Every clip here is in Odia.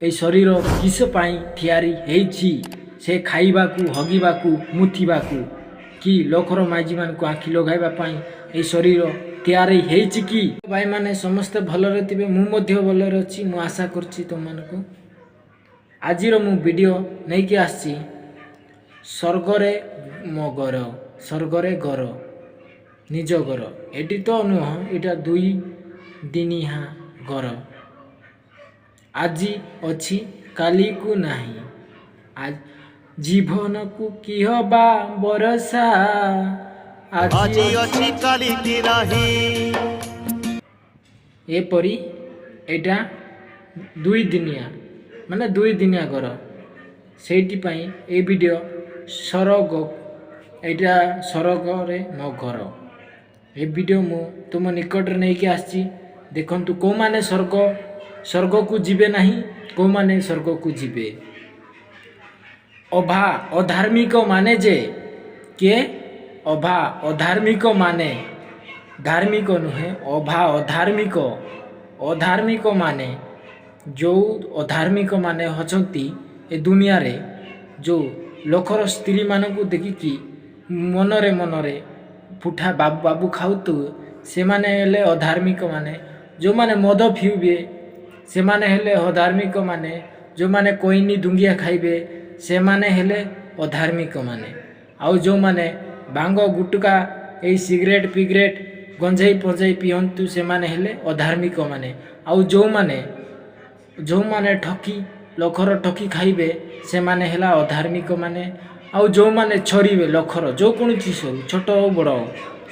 ଏଇ ଶରୀର କିସ ପାଇଁ ତିଆରି ହେଇଛି? ସେ ଖାଇବାକୁ, ହଗିବାକୁ, ମୁତିବାକୁ କି ଲୋକର ମାଇଜିମାନଙ୍କୁ ଆଖି ଲଗାଇବା ପାଇଁ ଏଇ ଶରୀର ତିଆରି ହେଇଛି କି? ଭାଇମାନେ, ସମସ୍ତେ ଭଲରେ ଥିବେ। ମୁଁ ମଧ୍ୟ ଭଲରେ ଅଛି, ମୁଁ ଆଶା କରୁଛି ତୁମମାନଙ୍କୁ। ଆଜିର ମୁଁ ଭିଡ଼ିଓ ନେଇକି ଆସିଛି, ସ୍ୱର୍ଗରେ ମୋ ଘର, ସ୍ୱର୍ଗରେ ଘର, ନିଜ ଘର। ଏଠି ତ ନୁହଁ, ଏଇଟା 2 ଦିନିଆ ଘର। ଆଜି ଅଛି, କାଲିକୁ ନାହିଁ। ଜୀବନକୁ କି ହବା ଭରସା? ଆଜି ଆଜି ଅଛି, କାଲିକି ନାହିଁ। ଏପରି ଏଇଟା 2 ଦିନିଆ, ମାନେ 2 ଦିନିଆ ଘର। ସେଇଥିପାଇଁ ଏଇ ଭିଡ଼ିଓ, ସରଗ, ଏଇଟା ସରଗରେ ମୋ ଘର। ଏ ଭିଡ଼ିଓ ମୁଁ ତୁମ ନିକଟରେ ନେଇକି ଆସିଛି। ଦେଖନ୍ତୁ, କେଉଁମାନେ ସ୍ୱର୍ଗକୁ ଯିବେ ନାହିଁ, କେଉଁମାନେ ସ୍ୱର୍ଗକୁ ଯିବେ। ଅଭା ଅଧାର୍ମିକ ମାନେ ଯେ କିଏ? ଅଭା ଅଧାର୍ମିକ ମାନେ, ଧାର୍ମିକ ନୁହେଁ, ଅଭା ଅଧାର୍ମିକ। ଅଧାର୍ମିକ ମାନେ, ଯେଉଁ ଅଧାର୍ମିକ ମାନେ ଅଛନ୍ତି ଏ ଦୁନିଆରେ, ଯେଉଁ ଲୋକର ସ୍ତ୍ରୀମାନଙ୍କୁ ଦେଖିକି ମନରେ ମନରେ ପୁଠା ବାବୁ ବାବୁ ଖାଉତୁ, ସେମାନେ ହେଲେ ଅଧାର୍ମିକ ମାନେ। ଯେଉଁମାନେ ମଦ ପିଇବେ, ସେମାନେ ହେଲେ ଅଧାର୍ମିକ ମାନେ। ଯେଉଁମାନେ କଇନି ଦୁଙ୍ଗିଆ ଖାଇବେ, ସେମାନେ ହେଲେ ଅଧାର୍ମିକ ମାନେ। ଆଉ ଯେଉଁମାନେ ଭାଙ୍ଗ, ଗୁଟୁକା, ଏଇ ସିଗାରେଟ୍ ଫିଗରେଟ୍, ଗଞ୍ଜେଇ ଫଞ୍ଜେଇ ପିଅନ୍ତୁ, ସେମାନେ ହେଲେ ଅଧାର୍ମିକ ମାନେ। ଆଉ ଯେଉଁମାନେ ଯେଉଁମାନେ ଠକି, ଲୋକର ଠକି ଖାଇବେ, ସେମାନେ ହେଲା ଅଧାର୍ମିକ ମାନେ। ଆଉ ଯେଉଁମାନେ ଛରିବେ ଲୋକର, ଯେକୌଣସି ସରୁ, ଛୋଟ ହଉ, ବଡ଼ ହଉ,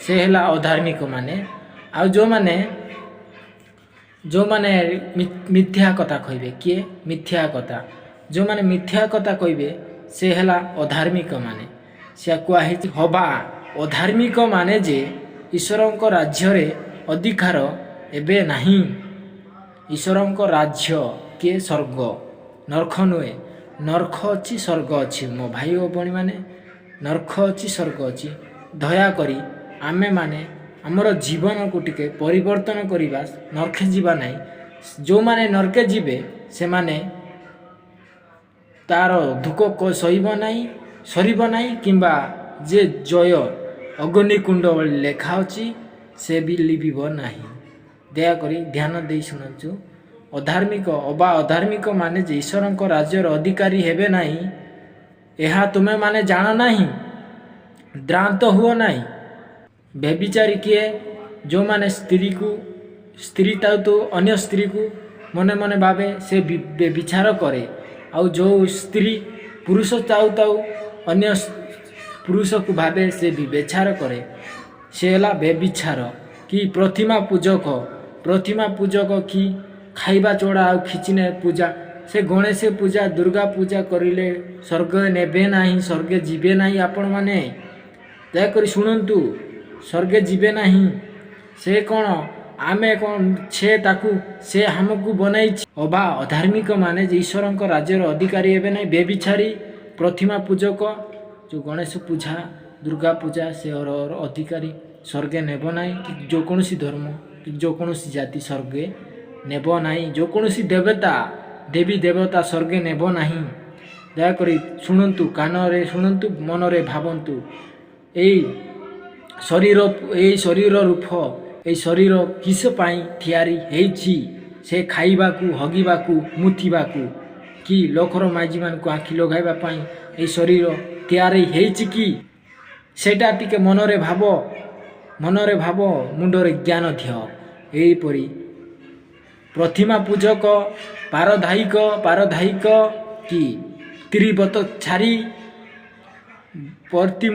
ସେ ହେଲା ଅଧାର୍ମିକ ମାନେ। ଆଉ ଯେଉଁମାନେ ଯେଉଁମାନେ ମିଥ୍ୟା କଥା କହିବେ, କିଏ ମିଥ୍ୟା କଥା, ଯେଉଁମାନେ ମିଥ୍ୟା କଥା କହିବେ, ସେ ହେଲା ଅଧାର୍ମିକ ମାନେ। ସେ କୁହାହେଇଛି, ହବା ଅଧାର୍ମିକ ମାନେ ଯେ ଈଶ୍ୱରଙ୍କ ରାଜ୍ୟରେ ଅଧିକାର ଏବେ ନାହିଁ। ଈଶ୍ୱରଙ୍କ ରାଜ୍ୟ କିଏ? ସ୍ୱର୍ଗ, ନର୍କ ନୁହେଁ। ନର୍କ ଅଛି, ସ୍ୱର୍ଗ ଅଛି। ମୋ ଭାଇ ଓ ଭଉଣୀମାନେ, ନର୍କ ଅଛି, ସ୍ୱର୍ଗ ଅଛି। ଦୟାକରି ଆମେମାନେ ଆମର ଜୀବନକୁ ଟିକେ ପରିବର୍ତ୍ତନ କରିବା, ନର୍କେ ଯିବା ନାହିଁ। ଯେଉଁମାନେ ନର୍କେ ଯିବେ, ସେମାନେ ତାର ଦୁଃଖ ସହିବ ନାହିଁ, ସରିବ ନାହିଁ, କିମ୍ବା ଯେ ଜୟ ଅଗ୍ନିକୁଣ୍ଡ ଭଳି ଲେଖା ଅଛି, ସେ ବି ଲିଭିବ ନାହିଁ। ଦୟାକରି ଧ୍ୟାନ ଦେଇ ଶୁଣନ୍ତୁ। ଅଧାର୍ମିକ ଅବା ଅଧାର୍ମିକ ମାନେ ଯେ ଈଶ୍ୱରଙ୍କ ରାଜ୍ୟର ଅଧିକାରୀ ହେବେ ନାହିଁ, ଏହା ତୁମେମାନେ ଜାଣ ନାହିଁ? ଭ୍ରାନ୍ତ ହୁଅ ନାହିଁ। ବ୍ୟଭିଚାରୀ କିଏ? ଯେଉଁମାନେ ସ୍ତ୍ରୀକୁ, ସ୍ତ୍ରୀ ଥାଉ ତ ଅନ୍ୟ ସ୍ତ୍ରୀକୁ ମନେ ମନେ ଭାବେ, ସେ ବ୍ୟଭିଚାର କରେ। ଆଉ ଯେଉଁ ସ୍ତ୍ରୀ ପୁରୁଷ ଥାଉ ଥାଉ ଅନ୍ୟ ପୁରୁଷକୁ ଭାବେ, ସେ ବ୍ୟଭିଚାର କରେ, ସେ ହେଲା ବ୍ୟଭିଚାର। କି ପ୍ରତିମା ପୂଜକ, ପ୍ରତିମା ପୂଜକ କି ଖାଇବା ଛଡ଼ା ଆଉ କିଛି ନାହିଁ ପୂଜା। ସେ ଗଣେଶ ପୂଜା, ଦୁର୍ଗା ପୂଜା କରିଲେ ସ୍ୱର୍ଗ ନେବେ ନାହିଁ, ସ୍ୱର୍ଗ ଯିବେ ନାହିଁ। ଆପଣମାନେ ଦୟାକରି ଶୁଣନ୍ତୁ, ସ୍ୱର୍ଗେ ଯିବେ ନାହିଁ। ସେ କ'ଣ, ଆମେ କ'ଣ, ସେ ତାକୁ, ସେ ଆମକୁ ବନାଇଛି। ଅବା ଅଧାର୍ମିକ ମାନେ ଯେ ଈଶ୍ୱରଙ୍କ ରାଜ୍ୟର ଅଧିକାରୀ ହେବେ ନାହିଁ। ବ୍ୟଭିଚାରୀ, ପ୍ରତିମା ପୂଜକ, ଯେଉଁ ଗଣେଶ ପୂଜା, ଦୁର୍ଗା ପୂଜା, ସେ ଅଧିକାରୀ ସ୍ୱର୍ଗେ ନେବ ନାହିଁ। କି ଯେକୌଣସି ଧର୍ମ କି ଯେକୌଣସି ଜାତି ସ୍ୱର୍ଗେ ନେବ ନାହିଁ। ଯେକୌଣସି ଦେବତା, ଦେବୀ ଦେବତା ସ୍ୱର୍ଗେ ନେବ ନାହିଁ। ଦୟାକରି ଶୁଣନ୍ତୁ, କାନରେ ଶୁଣନ୍ତୁ, ମନରେ ଭାବନ୍ତୁ। ଏଇ ଶରୀର, ଏଇ ଶରୀର ରୂପ, ଏଇ ଶରୀର କିସ ପାଇଁ ତିଆରି ହେଇଛି? ସେ ଖାଇବାକୁ, ହଗିବାକୁ, ମୁତିବାକୁ କି ଲୋକର ମାଇଜିମାନଙ୍କୁ ଆଖି ଲଗାଇବା ପାଇଁ ଏଇ ଶରୀର ତିଆରି ହେଇଛି କି? ସେଇଟା ଟିକେ ମନରେ ଭାବ, ମନରେ ଭାବ, ମୁଣ୍ଡରେ ଜ୍ଞାନ ଦିଅ। ଏହିପରି ପ୍ରତିମା ପୂଜକ, ପାରଧାୟିକ, ପାରଧାୟିକ କି ତ୍ରିବତ ଛାରି ପ୍ରତି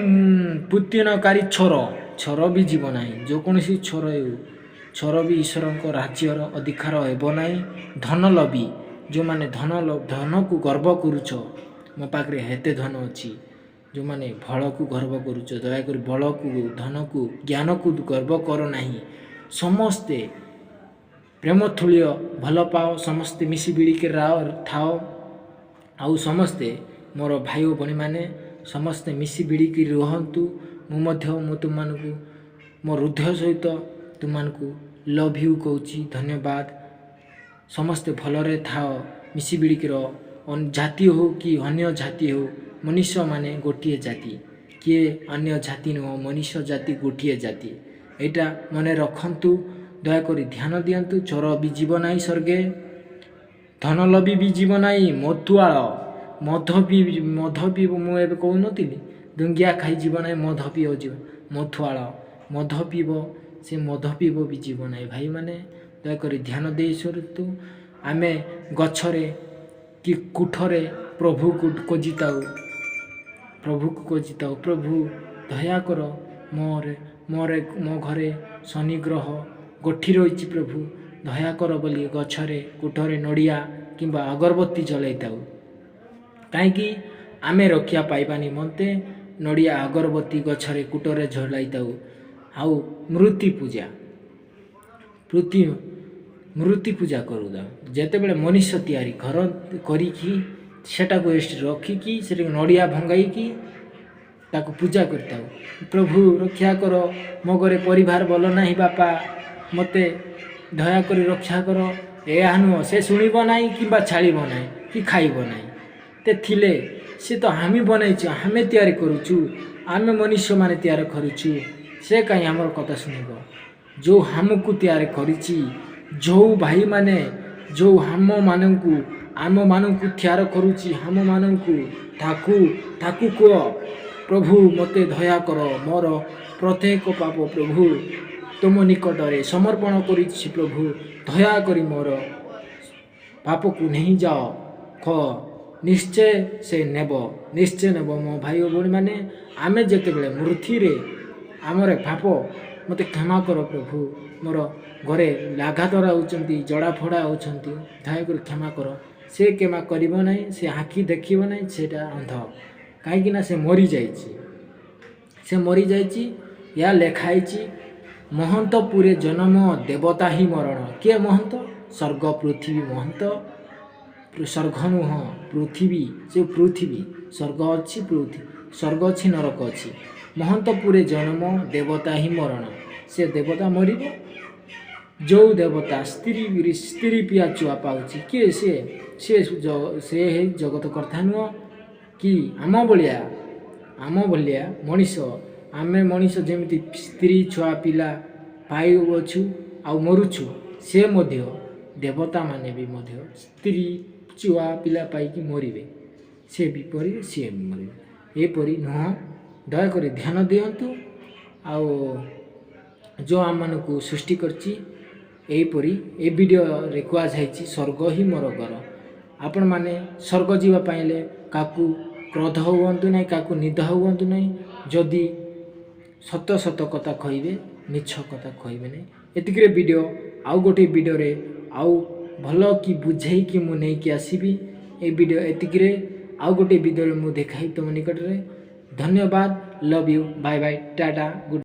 ପୁତିନକାରୀ, ଛୋର, ଛୋର ବି ଯିବ ନାହିଁ। ଯେକୌଣସି ଛୋର ହେଉ, ଛୋର ବି ଈଶ୍ୱରଙ୍କ ରାଜ୍ୟର ଅଧିକାର ହେବ ନାହିଁ। ଧନ ଲୋଭୀ, ଯେଉଁମାନେ ଧନକୁ ଗର୍ବ କରୁଛ, ମୋ ପାଖରେ ଏତେ ଧନ ଅଛି, ଯେଉଁମାନେ ବଳକୁ ଗର୍ବ କରୁଛ, ଦୟାକରି ବଳକୁ, ଧନକୁ, ଜ୍ଞାନକୁ ଗର୍ବ କର ନାହିଁ। ସମସ୍ତେ ପ୍ରେମ ଥୁଳିଅ ଭଲ ପାଅ, ସମସ୍ତେ ମିଶି ବିଳିକି ଥାଅ। ଆଉ ସମସ୍ତେ ମୋର ଭାଇ ଓ ଭଉଣୀମାନେ, ସମସ୍ତେ ମିଶି ବିଳିକି ରୁହନ୍ତୁ। ମୁଁ ମଧ୍ୟ, ମୁଁ ତୁମମାନଙ୍କୁ ମୋ ହୃଦୟ ସହିତ ତୁମମାନଙ୍କୁ ଲଭ୍ you କହୁଛି। ଧନ୍ୟବାଦ। ସମସ୍ତେ ଭଲରେ ଥାଅ। ମିଶି ବିଳିକି ରହ। ଜାତି ହଉ କି ଅନ୍ୟ ଜାତି ହଉ, ମନୁଷ୍ୟମାନେ ଗୋଟିଏ ଜାତି। କିଏ ଅନ୍ୟ ଜାତି ନୁହଁ, ମନୁଷ୍ୟ ଜାତି ଗୋଟିଏ ଜାତି। ଏଇଟା ମନେ ରଖନ୍ତୁ, ଦୟାକରି ଧ୍ୟାନ ଦିଅନ୍ତୁ। ଚୋର ବି ଯିବ ନାହିଁ ସ୍ୱର୍ଗେ, ଧନଲୋଭୀ ବି ଯିବ ନାହିଁ, ମତୁଆଳ ମଦ ପିଇ, ମଦ ପିଇବ, ମୁଁ ଏବେ କହୁନଥିଲି, ଦୁଙ୍ଗିଆ ଖାଇଯିବ ନାହିଁ, ମଦ ପିଇବ ଯିବ, ମଥୁଆଳ ମଦ ପିଇବ, ସେ ମଦ ପିଇବ ବି ଯିବ ନାହିଁ। ଭାଇମାନେ, ଦୟାକରି ଧ୍ୟାନ ଦେଇ ଶୁଣନ୍ତୁ। ଆମେ ଗଛରେ କି କୁଠରେ ପ୍ରଭୁକୁ ଖୋଜିଥାଉ, ପ୍ରଭୁକୁ ଖୋଜିଥାଉ, ପ୍ରଭୁ ଦୟା କର, ମୋର ମୋ ଘରେ ଶନି ଗ୍ରହ ଗୋଠି ରହିଛି, ପ୍ରଭୁ ଦୟା କର ବୋଲି ଗଛରେ କୁଠରେ ନଡ଼ିଆ କିମ୍ବା ଅଗରବତୀ ଜଳାଇଥାଉ। କାହିଁକି? ଆମେ ରକ୍ଷା ପାଇବା ନିମନ୍ତେ ନଡ଼ିଆ ଅଗରବତୀ ଗଛରେ କୁଟରେ ଜଳାଇଥାଉ। ଆଉ ମୂର୍ତ୍ତି ପୂଜା କରୁଥାଉ। ଯେତେବେଳେ ମନୁଷ୍ୟ ତିଆରି ଘର କରିକି ସେଟାକୁ ଏଠି ରଖିକି, ସେଠି ନଡ଼ିଆ ଭଙ୍ଗାଇକି ତାକୁ ପୂଜା କରିଥାଉ। ପ୍ରଭୁ ରକ୍ଷା କର, ମୋ ଘରେ ପରିବାର ଭଲ ନାହିଁ, ବାପା ମୋତେ ଦୟାକରି ରକ୍ଷା କର। ଏହା ନୁହଁ, ସେ ଶୁଣିବ ନାହିଁ କିମ୍ବା ଛାଡ଼ିବ ନାହିଁ କି ଖାଇବ ନାହିଁ। ତେ ଥିଲେ ସେ ତ ଆମେ ବନେଇଛୁ, ଆମେ ତିଆରି କରୁଛୁ, ଆମେ ମନୁଷ୍ୟମାନେ ତିଆରି କରୁଛୁ, ସେ କାହିଁ ଆମର କଥା ଶୁଣିବ? ଯେଉଁ ଆମକୁ ତିଆରି କରିଛି, ଯେଉଁ ଭାଇମାନେ, ଯେଉଁ ଆମମାନଙ୍କୁ ତିଆରି କରୁଛି ଆମମାନଙ୍କୁ, ତାକୁ କୁହ, ପ୍ରଭୁ ମୋତେ ଦୟା କର, ମୋର ପ୍ରତ୍ୟେକ ପାପ ପ୍ରଭୁ ତୁମ ନିକଟରେ ସମର୍ପଣ କରିଛି, ପ୍ରଭୁ ଦୟାକରି ମୋର ପାପକୁ ନେଇଯାଅ କହ। ନିଶ୍ଚୟ ସେ ନେବ, ନିଶ୍ଚୟ ନେବ। ମୋ ଭାଇ ଓ ଭଉଣୀମାନେ, ଆମେ ଯେତେବେଳେ ମୃତ୍ୟୁରେ ଆମର ପାପ, ମୋତେ କ୍ଷମା କର ପ୍ରଭୁ, ମୋର ଘରେ ଲାଗାତାର ହେଉଛନ୍ତି, ଜଡ଼ା ଫଡ଼ା ହେଉଛନ୍ତି, ଦୟାକରି କ୍ଷମା କର। ସେ କ୍ଷମା କରିବ ନାହିଁ, ସେ ଆଖି ଦେଖିବ ନାହିଁ, ସେଇଟା ଅନ୍ଧ। କାହିଁକି ନା ସେ ମରିଯାଇଛି, ସେ ମରିଯାଇଛି। ଏହା ଲେଖା ହେଇଛି, ମହନ୍ତପୁରେ ଜନ୍ମ ଦେବତା ହିଁ ମରଣ। କିଏ ମହନ୍ତ? ସ୍ୱର୍ଗ ପୃଥିବୀ ମହନ୍ତ। ସ୍ୱର୍ଗ ନୁହଁ, ପୃଥିବୀ। ସେ ପୃଥିବୀ, ସ୍ୱର୍ଗ ଅଛି, ପୃଥିବୀ, ସ୍ୱର୍ଗ ଅଛି, ନରକ ଅଛି। ମହନ୍ତପୁରେ ଜନ୍ମ ଦେବତା ହିଁ ମରଣ। ସେ ଦେବତା ମରିବ। ଯେଉଁ ଦେବତା ସ୍ତ୍ରୀ ପିଆ ଛୁଆ ପାଉଛି, କିଏ ସିଏ? ସିଏ ସେ ହେଇ ଜଗତ କର୍ତ୍ତା ନୁହଁ କି ଆମ ଭଳିଆ ମଣିଷ। ଆମେ ମଣିଷ ଯେମିତି ସ୍ତ୍ରୀ ଛୁଆ ପିଲା ପାଇଅଛୁ ଆଉ ମରୁଛୁ, ସେ ମଧ୍ୟ ଦେବତାମାନେ ବି ମଧ୍ୟ ସ୍ତ୍ରୀ ଛୁଆ ପିଲା ପାଇକି ମରିବେ। ସେ ବି ମରିବେ, ସିଏ ବି ମରିବେ। ଏପରି ନୁହଁ, ଦୟାକରି ଧ୍ୟାନ ଦିଅନ୍ତୁ। ଆଉ ଯେଉଁ ଆମମାନଙ୍କୁ ସୃଷ୍ଟି କରିଛି, ଏହିପରି ଏ ଭିଡ଼ିଓରେ କୁହାଯାଇଛି, ସ୍ୱର୍ଗ ହିଁ ମୋର ଘର। ଆପଣମାନେ ସ୍ୱର୍ଗ ଯିବା ପାଇଁ ହେଲେ କାହାକୁ କ୍ରୋଧ ହୁଅନ୍ତୁ ନାହିଁ, କାହାକୁ ନିଦ ହୁଅନ୍ତୁ ନାହିଁ। ଯଦି ସତ ସତ କଥା କହିବେ, ମିଛ କଥା କହିବେ ନାହିଁ। ଏତିକିରେ ଭିଡ଼ିଓ, ଆଉ ଗୋଟିଏ ଭିଡ଼ିଓରେ ଆଉ ଭଲ କି ବୁଝେଇକି ମୁଁ ନେଇକି ଆସିବି। ଏ ଭିଡ଼ିଓ ଏତିକିରେ, ଆଉ ଗୋଟିଏ ଭିଡ଼ିଓରେ ମୁଁ ଦେଖାଇବି ତୁମ ନିକଟରେ। ଧନ୍ୟବାଦ, love you, bye bye, tata, good.